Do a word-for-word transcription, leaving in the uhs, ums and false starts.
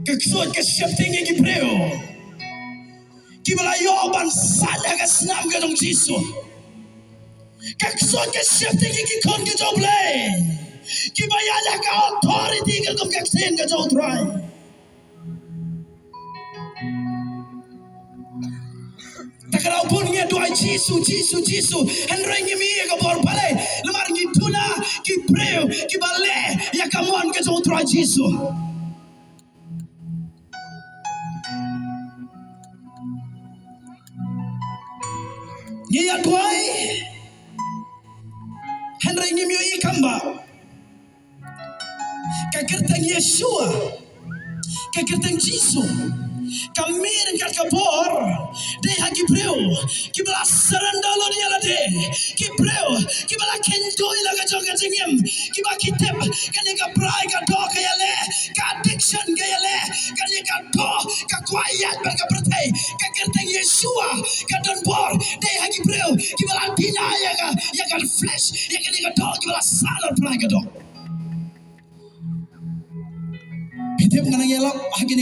Ka ksuid ka sheptieng ïa ki briew kiba la ïoh ban sah ha ka snam ka jong Jisu. Ka ksuid ka sheptieng ïa ki khun ka jong U Blei kiba ïaid ha ka authority ka kum ka ktien ka jong U Trai. Ta ka daw bun ngi duwai Jisu, Jisu, Jisu. Hynrei ngim ïoh ïa ka bor balei? Namar ngi duna ki briew kiba leh ïa ka mon ka jong U Trai Jisu. Ngi ïa duwai, hynrei ngim ïoh ïa ka bor. Ka kyrteng Yeshua, ka kyrteng Jisu, ka mih ryngkat ka bor dei ha ki briew kiba la surrender lut ïa lade, ki briew kiba la kynduh ïa la ka jong ka jingim, kiba ki tip kane ka brai ka doh ka ïaleh, ka addiction ka ïaleh, kane ka doh ka kwah ïaid bad ka pyrthei. Ka kyrteng Yeshua ka don bor dei ha ki briew kiba la deny ïa ka, ïa ka flesh, ïa kane ka doh, kiba la sah lut brai ka doh. Phi tip ngan ïalap ha kine